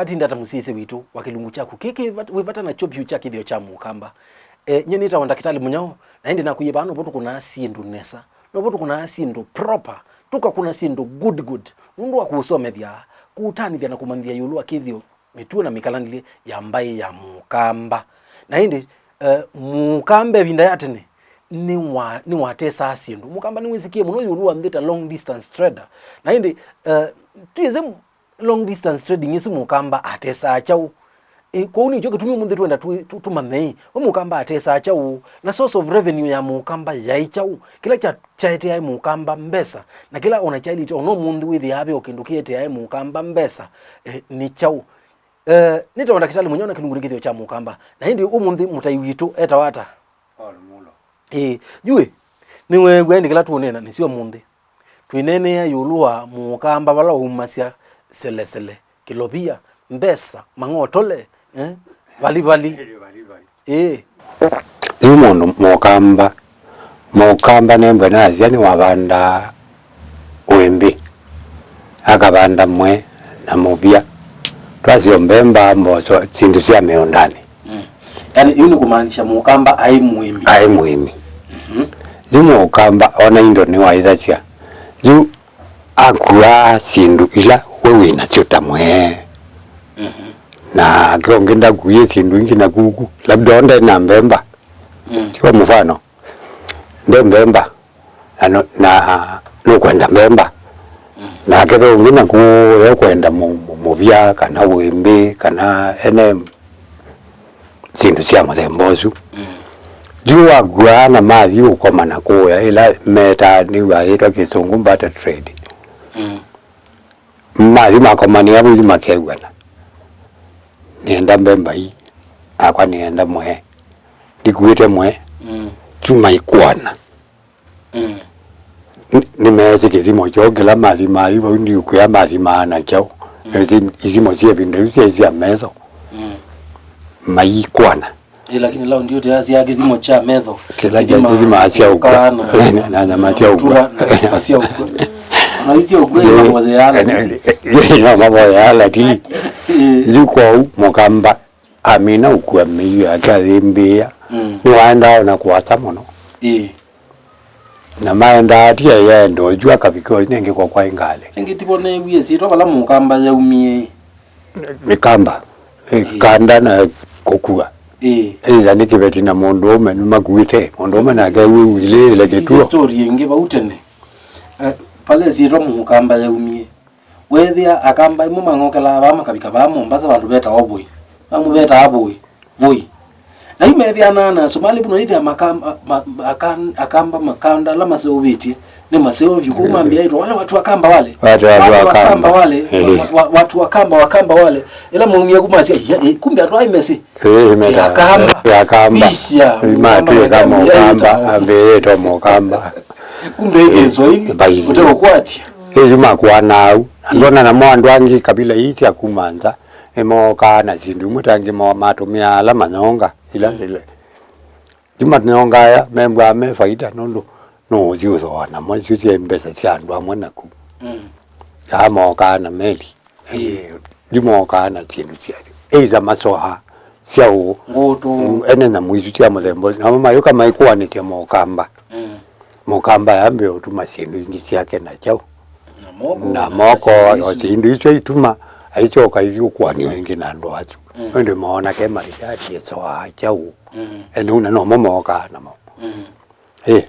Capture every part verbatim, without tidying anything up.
Atinda ata mũsyaĩĩsya witũ wa kĩlungu kyaku kĩĩ kĩ vat-, wĩ vata nakyo vyũ kya kĩthĩo kya Mũkamba? E, nyie nĩtawa Ndakĩtalĩ Mũnyao, na ĩndĩ nakwĩie vaa novo tũkũnaa syĩndũ nesa, novo tũkũnaa syĩndũ proper, tũkakũna syĩndũ good good, nũndũ wa kũũsomethya, kũũtanĩthya na kũmanyĩthya ĩũlũ wa kĩthĩo, mĩtuo na mĩkalanĩlye ya mbaĩ ya Mũkamba. Na ĩndĩ, e, Mũkamba ĩvinda ya tene nĩwa-, nĩwatesaa syĩndũ. Mũkamba nĩwĩsĩkĩe mũno ĩũlũ wa nthĩ ta long distance trader. Na ĩndĩ, e, twĩsĩ long distance trading ĩsu Mũkamba atesaa kyaũ? Ĩ, kwoou nĩkyo kĩtumi ũmũnthĩ twenda tũ-, tũ-, tũmanye, ĩ, we Mũkamba atesaa kyaũ? Na source of revenue ya Mũkamba yaĩ kyaũ? Kĩla kya-, kyaeteae Mũkamba mbesa, na kĩla ona kyaĩlĩte ona ũmũnthĩ wĩthĩaa ve o kĩndũ kĩeteae Mũkamba mbesa, ĩ, nĩ kyaũ? Ĩ, nĩtawa Ndakĩtalĩ Mũnyao na kĩlungu nĩ kĩthĩo kya Mũkamba. Na ĩndĩ ũmũnthĩ mũtai witũ etawa ata? Paul Mulo. Ĩĩ, yu ĩ, nĩweew'a ĩndĩ kĩla tũũneena nĩsyo ũmũnthĩ? Twĩneenea ĩũlũ wa Mũkamba vala waumasya selesele, kĩlovia, mbesa, mang'otole, eh, valivali. Ĩĩ. Yu mũndũ Mũkamba, Mũkamba nembwe nasya nĩwavandaa wĩmbĩ, akavanda mwe na mũvya, twasyo mbemba, mboso, syĩndũ sya mĩũndanĩ. Mm. Yaani, yu nĩ kũmaanisha Mũkamba aĩ mũĩmi. Aĩ mũĩmi. Mhm. Yu Mũkamba ona indo nĩwaĩthasya. Yu akuaa syĩndũ ila we wĩ nasyo ta mwee. Mhm. Na ake ũngĩ ndakuie syĩndũ ingĩ na kuku. Labda onde na mbemba. Mm. Kwa mfano, nde mbemba. Na no-, na nũkwenda mbemba. Mm. Nake ve ũngĩ naku ekwenda mũ-, mũ-, mũvya, kana wĩmbĩ, kana ene syĩndũ sya mũthemba ũsu. Mm. Yu wakuaa na mathi ũkomana kũya, ĩla metaa nĩw'aĩtwa kĩsũngũ barter trade. Mm. Mathi makomanĩa vau yu makew'ana. Nĩenda mbemba ii, nakwa nĩenda mwee. Ndikuĩte mwee. Mm. Yu maikwana. Mm. N-, nĩmeesĩ kĩthimo kyoo kĩla mathimaa yu vau, ndiũkwĩa mathimaa na kyaũ. Mm. Ĩthi-, ithimo sya ĩvinda yu syaĩ sya metho. Mm. Maikwana. Ĩ, lakini laundi ũte asya kĩthimo kya metho. Kĩla kya kĩthima kĩthima sya ũkwa. Ũka na, na nyama sya ũkwa. Tura na nyama sya ũkwa. Ona yu sya ũkwa ina mothe ya alatili. Ĩ, ina mothe ya alatili. Ĩ. Yu kwoou Mũkamba amina ũkua mĩio yake ayĩmbĩĩa. Mm. Nĩwaendaa ona kũasa mũno. Ĩ. Na maendaa atia yaenda ũju akavika ũyu nengĩ kwa kwaĩ ngalĩ. Ĩngĩ tivo neewie syĩtwa vala Mũkamba yaumie. Mĩkamba, ĩ, ĩ, kanda na kũkua. Ĩ. Either nĩ kĩveti na mũndũũme nĩmakuĩte. Mũndũũme nake wĩwilĩĩle kĩtuo. Story ĩngĩ vau tene. Eh, pale syĩtwa Mũkamba yaumie. Weethĩa Akamba ĩmwe mang'okelaa vaa makavika vaa Mombasa vandũ vetawa Voi. Vamwe vetaa Voi. Voi. Na yu meethĩanaa na Asomali, vuno ĩthĩa makamba, ma, ma, akan-, Akamba makanda ala maseũvĩtye nĩ maseũ vyũ. Kũu mambĩa ĩtwa wale watu wa Kamba wale. Watu, watu wa Kamba. Watu wa Kamba wale. Eh. Wa, wa, watu wa Kamba, wa Kamba wale. Ĩla maumie ku masya, "Iya, eh, kumbe andũ aĩ mesĩ." Eh, ti meta-, Akamba. Ti Akamba. Pisha. Matwĩka Mokamba, ambĩĩtwa Mokamba. Kumbe ĩ Kĩswaili. Eh, Kiswahili. Ũteũkwatya. Ĩĩ, yu makũanaa au. Na ndona namo andũ angĩ kabila ii sya kuma nza, nĩmookaa na syĩndũ imwe ta angĩ mo-, matũmĩaa ala manyonga, ila, mm, ila. Yu manyonga aya membwaa me faida nũndũ no ũthi ũthooa namo, isu sya mbesa sya andũ amwe naku. Mm. Yaa mookaa na meli. Ĩĩ. Yu mookaa na syĩndũ sya, either masoa, syaũ, ngũtũ. Mm, ene nyamũ isu sya mũthemba ũsu. Namo mayũka maikũanĩsya Mokamba. Mm. Mokamba yambĩĩa ũtuma syĩndũ ingĩ syake na kyaũ. Na moko, na moko, na syĩndũ isu. O syĩndũ isu aituma, aisyoka ithi ũkũanĩo ĩngĩ na andũ asu. Mm. Ĩndĩ moona ke malikati ĩsoaa kyaũ. Mm. Ene una nomo mookaa namo. Mm. Ĩ,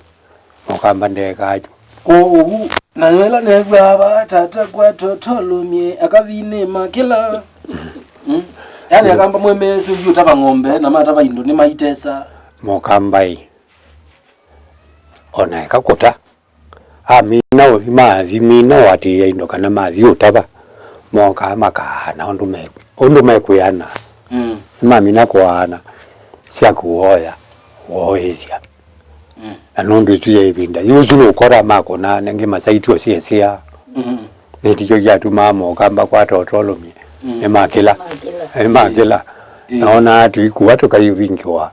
Mokamba ndekaa yu. Kwoou, nayo ĩla neew'aa vaa tata kwa totolũmie, akavinĩma kĩla. Mm. Yaani, mm, Akamba mwemeesĩ ũtava ng'ombe, na matava indo nĩmaitesa. Mokamba ĩ. Ona eka kũta. Amina ũ-, mathi mina ũatĩĩa indo kana mathi ũtava. Mokaa makaana ũndũ me-, ũndũ mekwĩana. Mm. Nĩmamina kũaana sya kũoya, woĩthya. Mm. Na nũndũ ĩsu ya ĩvinda. Yu ũsu nũkora makũna nengĩ masaitio syesĩa. Mm. Nĩtikyo kyatumaa Mokamba kwata ũtolũmie. Mm. Nĩmakĩla. Makĩla. Nĩmakĩla. Mm. Naona tũikua tũkaiũvingĩwa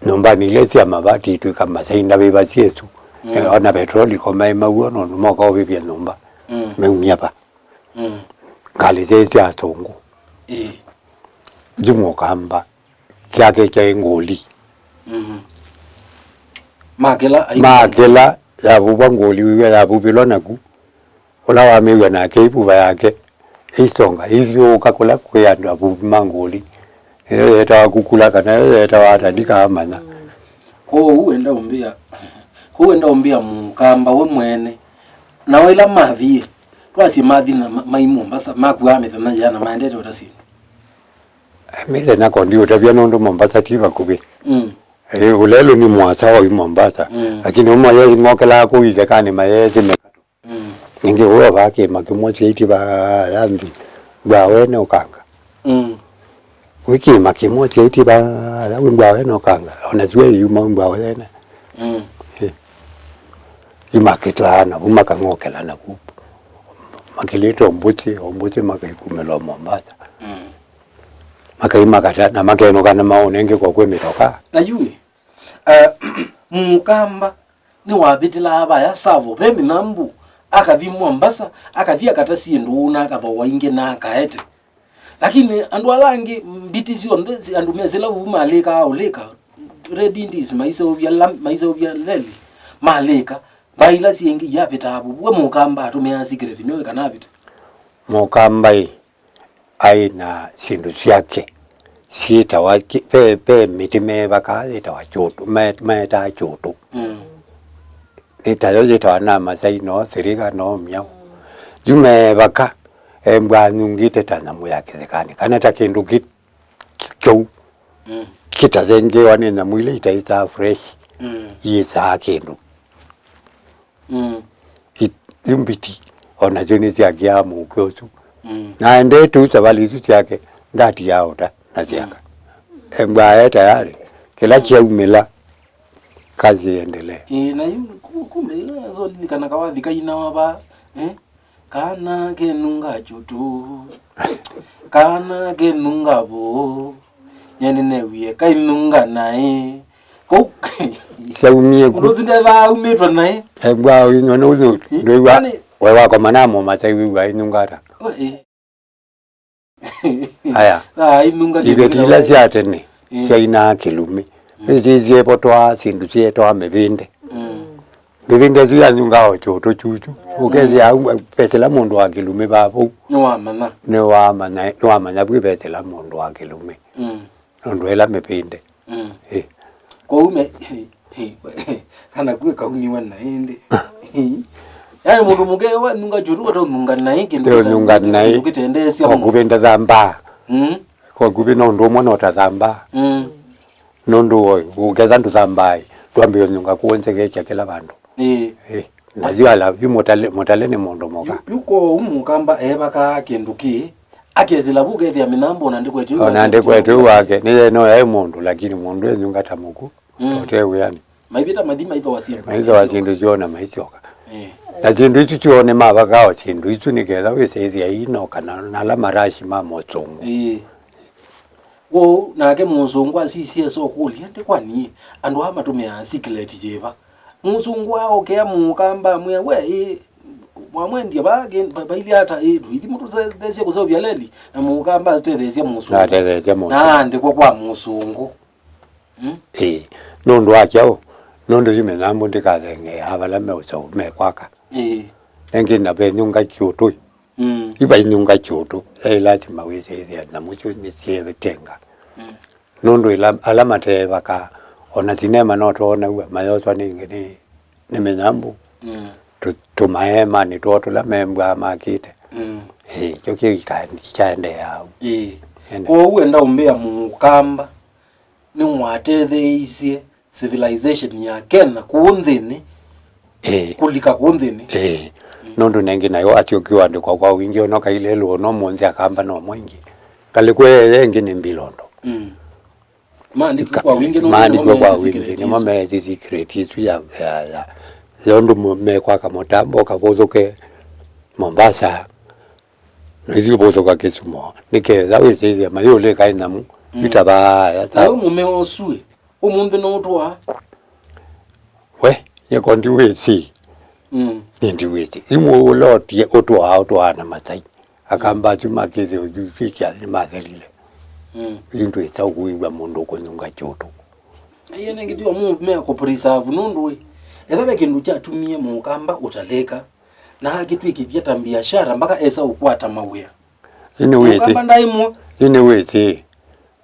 nyũmbanĩ ila sya mavati twĩka masai ndavĩva syesu. Mm. Eh, ona petroli ko maĩ maw'o nũndũ moka ũvĩvya nyũmba. Mm. Meumya va. Mm. Ngalĩ syaĩ sya asũngũ. Ĩĩ. Yu Mũkamba kyake kyaĩ ngũli. Mhm. Makĩla ai- Makĩla yavuvwa ngũli, wĩw'a yavuvĩlwa naku. Ũla wamĩw'a nake ĩvuva yake ĩisonga ĩithyũũka kũla kwĩ andũ avuvi ma ngũli. Nĩyo yetawa kukula kana yo yetawa ata ndikaamanya. Kwoou wenda ũmbĩa, kwoou wenda ũmbĩa Mũkamba we mwene. Nao ĩla mathi, twasye mathi na ma- mai Mombasa, makuaa mĩthenya yĩana maendete ũta syĩndũ? Mĩthenya ko ndiũtavya nũndũ Mombasa ti vakuvĩ. Mm. Ĩ, ũlelũ nĩ mũasa oyu Mombasa. Mm. Lakini ũmo ye mokelaa kũu ithekanĩ mayeesĩ mĩkato. Mm. Ningĩ ũyo vaa kĩma kĩmwe kyaiti vaya nthĩ mbwa wene ũkanga. Mm. Wĩ kĩma kĩmwe kyaiti vaya wĩ mbwa wene ũkanga. Ona sio yuma mbwa wene. Mm. Ĩ. Yu makĩtwaa navu makang'okela naku. Makĩlĩte ũmbũtĩ, ũmbũtĩ makaikumĩlwa Mombasa. Mm. Makai makata na makenũka na maũnengĩ kwa kwĩ mĩtoka. Na yu ĩ, eh, Mũkamba nĩwavĩtĩlaa vaya Savo ve mĩnambu, akathi Mombasa, akathi akata syĩndũ na akathooa ingĩ na akaete. Lakini andũ ala angĩ, mbiti syonthe, si- andũ mesĩla vu malĩkaa ũlĩka, Red Indies maiseũvya lam- maiseũvya leli, malĩka, mbaĩ ila syĩ ingĩ iyavĩtaa vu. We Mũkamba atũmĩaa sikileti myoĩ kana avĩte? Mũkamba ĩ, aĩ na syĩndũ syake syĩtawa ki- ve, ve mĩtĩ mevakaa yĩtawa kyũtũ, me- metaa kyũtũ. Mm. Nĩ tayo yĩtawa na Masai no thĩrĩga no myaũ. Yu mevaka embwa anyungĩte ta nyamũ ya kĩthekanĩ kana ta kĩndũ kĩ- kĩ- kĩu. Mm. Kĩtathengĩwa nĩ nyamũ ila itaĩsaa fresh. Mm. Iĩsaa kĩndũ. Mm. It- yu mbiti, o nasyo nĩsyakĩaa mũuke ũsu. Mm. Na aendete ũ savalĩ isu syake, ndatiaa ũta na syaka. Embwa ae tayarĩ, kĩla kyaumĩla, kazi iendelee. Ĩĩ, na yu ku- kumbe ĩla yasolilikana kawathi kainawa va, eh? Kana kenunga kyũtũ, kana kenunga vũũ, nyie nĩnewie kainunga naĩ. Kũu Syaumie ku. Mũndũ ũsu ndethaa aumĩtwe naĩ. Embwa ũinywa nĩ ũthũki. Ĩ, ndũiwa yani we wakoma na mũmasai wĩw'a inyunga ata? Ĩ. Aya. Ah, inunga iveti ila sya tene. Ĩ. Syainaa kĩlumi. Ĩsĩsye ĩvotwaa syĩndũ syĩetawa mĩvĩnde. Mm. Mĩvĩnde ĩsu yanyungaa o kyũtũ kyuchu. Ũkethĩa au vesĩla mũndũ wa kĩlumi vaa vau. Nĩwamanya. Nĩwamanya, nĩwamanya vu vesĩla mũndũ wa kĩlumi. Mm. Nũndũ ĩla mĩvĩnde. Mm. Ĩ. Kwoou me kana kwĩ kaumiwe na ĩndĩ. Yaani mũndũ mũke wanunga kyũtũ wataununga naĩ kĩndũ. Ndeũnunga naĩ. Kĩtendeesya mũndũ. Kwa kuvĩnda thambaa. Mm. Kwa kuvĩ no ũndũ ũmwe no ta thambaa. Mm. Nũndũ ũketha ndũthambae, ndwambĩe ũnyunga kũũ nzegekya kĩla vandũ. Ĩĩ. Ĩ, na yu ala, yu mũtale, mũtale nĩ mũndũ mũka. Yu, yu kwoou Mũkamba eevakaa kĩndũ kĩĩ, akesĩla vu ũkethĩa mĩnambo ona ndĩkwetwe. Ona ndĩkwetwe wake, nĩ ye no yaĩ mũndũ, lakini mũndũ enyunga ta mũku, mm, ũte wĩanĩ. Maivĩta mathi maithoa syĩndũ. Maithoa syĩndũ syoo na maisyoka. Ĩĩ. Na syĩndũ isu syoo nĩ mavakaa o syĩndũ isu nĩ ketha wĩsĩthĩa inoka na, na ala marashi ma mũsũngũ. Ĩĩ. Kwoou nake mũsũngũ asisye esokũlya, ĩndĩ kwani andũ aa matũmĩaa sikileti yĩva? Mũsũngũ aokea Mũkamba amwĩa, we, ĩ, wamwendie vaa kĩ- va- vailye ata? Ĩ, tũithi mũtũtetheesye kũseũvya leli. Na Mũkamba atetheesya mũsũngũ. Natetheesya mũsũngũ. Naandĩkwa kwa mũsũngũ. Mm? Ĩĩ, nũndũ wa kyaũ? Nũndũ yu mĩnyambũ ndĩkathengeeaa vala meũseũ mekwaka. Ĩĩ. Nengĩ na venyunga kyũtũ. Mm. Yu vainyunga kyũtũ, yaĩ lasima wĩsĩthĩa nyamũ isu nĩsyeetenga. Mm. Nũndũ ĩla, ala mateevakaa, ona sinema no twoonaw'a mayoswa nĩ, nĩ, nĩ mĩnyambũ. Mm. Tũ- tũmaeemanĩ twoo tũla membwaa makĩte. Mm. Ĩĩ, kyo kĩu kya- kyaendeeaa au. Ĩĩ. Ene. Kwoou enda ũmbĩa Mũkamba nĩwatetheeisye civilization ya Kenya kũũ nthĩnĩ, ĩĩ, kũlika kũũ nthĩnĩ. Ĩĩ. Nũndũ nengĩ nayo asyokiwe andĩkwa kwa wingĩ ũno kailelũ ũno mũnthĩ akamba no mwaingĩ. Ngalĩko ĩyo ĩngĩ nĩ Mbilondo. Mm. Maandĩkwe kwa wingĩ nũndũ nĩmo meesĩ secret isu. Maandĩkwe kwa wingĩ, nĩmo meesĩ secret isu ya, ya, ya, yondũ mo- mekwaka mũtambo ũkavũthũke Mombasa. Na ithyĩ ũvũthũka Kisumu. Nĩ ketha wĩsĩthĩa mayũlĩka ĩnyamu. Mm. Itavaa ya. Nayo mũmea ũsu ĩ, ũmũnthĩ no ũtũaa? We, yeko ndiwĩsĩ. Mm. Nĩ ndiwĩsĩ. Imwe ũla ũtie- ũtũaa, ũtũaa na Masai. Akamba asu ma kĩthĩo yu twĩ kĩathĩ nĩmathelile. Mm. Yu ndwĩsa ũkũĩw'a mũndũ ũkũnyunga kyoto. Aiye nengĩ tiwa mu me kũ preserve nũndũ ĩ. Etha ve kĩndũ kyatumie mũkamba ũtalĩka, na akĩtwĩkĩthya ta biashara mpaka esa ũkwata mawĩa. Yu nĩwĩsĩ. Mũkamba ndaĩ mũ- Yu nĩwĩsĩ.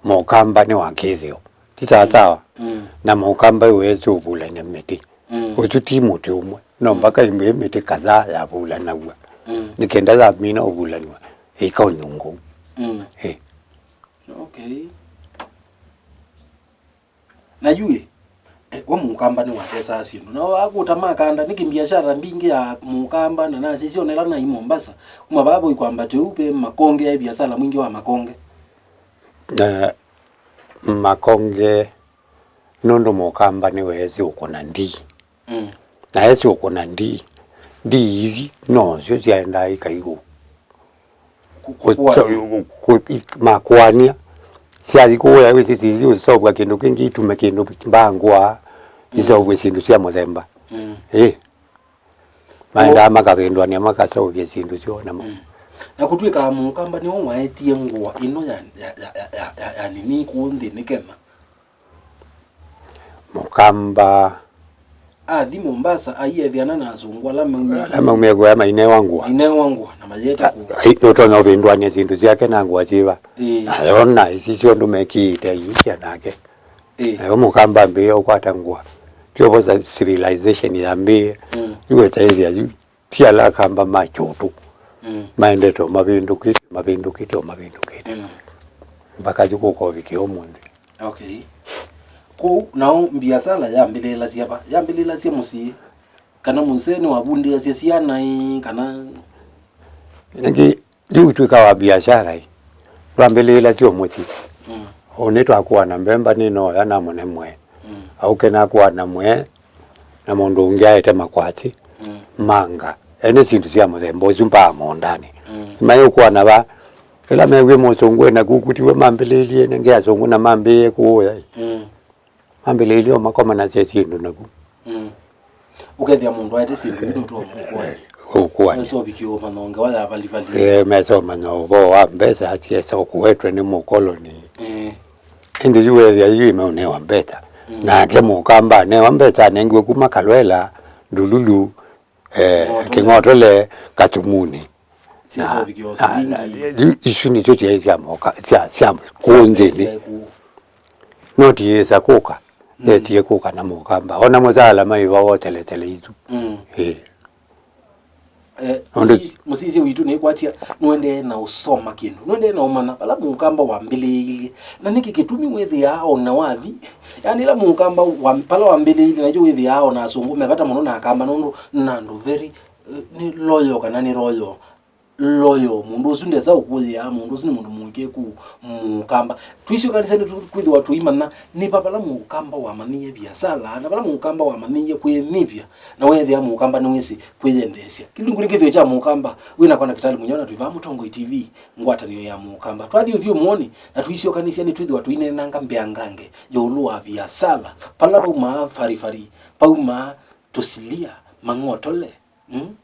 Mũkamba nĩ wa kĩthĩo. Ti sawasawa? Mm. Na mũkamba yu weesĩ ũvulany'a mĩtĩ. Mm. Ũsu ti mũtĩ ũmwe. No mpaka ĩmwe mĩtĩ kadhaa yavulanaw'a. Mm. Nĩ kenda yamina ũvulanw'a, ĩka ũnyungu. Mm. Eh. Okay. Na yu ĩ, eh, we mũkamba nĩwatesaa syĩndũ. Na wakũta makanda, nĩkĩ biashara mbingĩ ya mũkamba na nasisyo nela na i Mombasa. Kuma vaa voi kwamba teu ve makonge, biashara mwingĩ wa makonge. Na makonge, nũndũ mũkamba nĩweesĩ ũkũna ndii. Mm. Na esĩ ũkũna ndii. Ndii ithi nosyo syaendaa ikaigũ. Kũ- kũ- kũanĩa. Kũ- kũ- i- makũanĩa. Syathi kũũya wĩsĩ sithi ũsovwa kĩndũ kĩngĩ itume kĩndũ mbangũa. Mm. Isovwe syĩndũ sya mũthemba. Mm. Ĩ. Maendaa makavĩndũanĩa makaseũvya syĩndũ syoo namo. Mm. Na kũtw'ĩkaa mũkamba nĩwe waetie ngũa ĩno ya, ya, ya nini kũũ nthĩ nĩ Kenya. Mũkamba athi Mombasa aiethĩana na asũngũ ala maumie, ala maumie kũya mainewa ngũa. Mainewa ngũa na mayete kũũ. Ai, nũtonya ũvĩndũanĩa syĩndũ syake na ngũa syĩva? Ĩĩ. Ayona isi syonthe mekĩĩte iisya nake. Ĩĩ. Nayo mũkamba ambĩĩa ũkwata ngũa. Tiovo civilization yambĩĩe. Mm. Yu wetaĩthĩa yu ti ala akamba ma kyũtũ. Mm. Maendete o mavĩndũkĩte, mavĩndũkĩte, o mavĩndũkĩte. Mm. Mpaka yu kũka ũvikĩa ũmũnthĩ. Okay. Kũu nao mbiasala yambĩlĩĩlasya va? Yambĩlĩĩlasya mũsyĩ? Kana mũsee nĩwavundĩasya syana ĩ, kana? Nĩngĩ yu twĩka wa biashara ĩ, ndwambĩlĩĩla syo mũsyĩ. Mm. Ũnĩ twakũana mbemba nĩnoya namũne mwee. Mm. Aũke nakũana mwee, na mũndũ ũngĩ aete makwasĩ, mm, manga. Ene syĩndũ sya mũthemba ũsu mbaa mũũndanĩ. Mm. Mayũkũana va? Ĩla mew'e mũsũngũ ena kuku tiwe mambĩlĩĩlie, nenge asũngũ na mambĩĩe kũũya ĩ. Mm. Mambĩlĩĩlye o makomanasya syĩndũ naku. Mm. Ũkethĩa mũndũ aete syĩndũ yu nũtonya ũkũani. Ũkũani. Mesovikie ũmanya ngewa ya valivali. Ee, mesomanya ũvoo wa mbesa, syesa ũkũetwe nĩ mũkoloni. Ee. Ĩndĩ yu wethĩa yu imeũnewa mbesa. Mm. Nake mũkamba anewa mbesa anengiwe kuma Kalwela, Ndululu, eh, Kĩng'otole. Kĩng'otole, Katumuni. Syasovikie o na, na, silingi. Yu isu nĩsyo syaĩ sya moka, sya, sya kũũ nthĩnĩ. Sya kũũ. No ti yĩsa kũka. Mm. Yetie kũka na mũkamba. Ona mũsaala maĩva woteletele isu. Mm. Ĩĩ. Eh, nũndũ mũsisi, mũsisi witũ nĩkwatya, nũendee na ũsoma kĩndũ. Nũendee na ũmanya vala mũkamba wambĩlĩĩilye. Na nĩkĩ kĩtumi wĩthĩaa ona wathi. Yani, ĩla mũkamba wa, vala wambĩlĩĩilye, nakyo wĩthĩaa ona asũngũ me vata mũno na akamba, nũndũ na andũ very, eh, nĩ loyal kana nĩ royal. Loyal, mũndũ ũsu ndesa ũkũyĩa, mũndũ ũsu nĩ mũndũ mũĩkĩĩku mũkamba. Tũisyokanĩsya nĩ tũ-, kwĩthĩwa tũimanya nĩ va vala mũkamba wamanyĩie viasala, na vala mũkamba wamanyĩie kwĩnyivya, na weethĩa mũkamba nĩwĩsĩ kwĩyendeesya. Kĩlungu nĩ kĩthĩo kya mũkamba, wĩ nakwa Ndakĩtalĩ Mũnyao, na twĩ vaa Mũtongoi T V, ngwatanĩo ya mũkamba. Twathi ũthyũmũonĩ, na tũisyokanĩsya nĩ twĩthĩwa tũineenanga mbeangange ĩũlũ wa viasala, vala vaumaa farifari, vaumaa tũsilia, mang'otole, mm?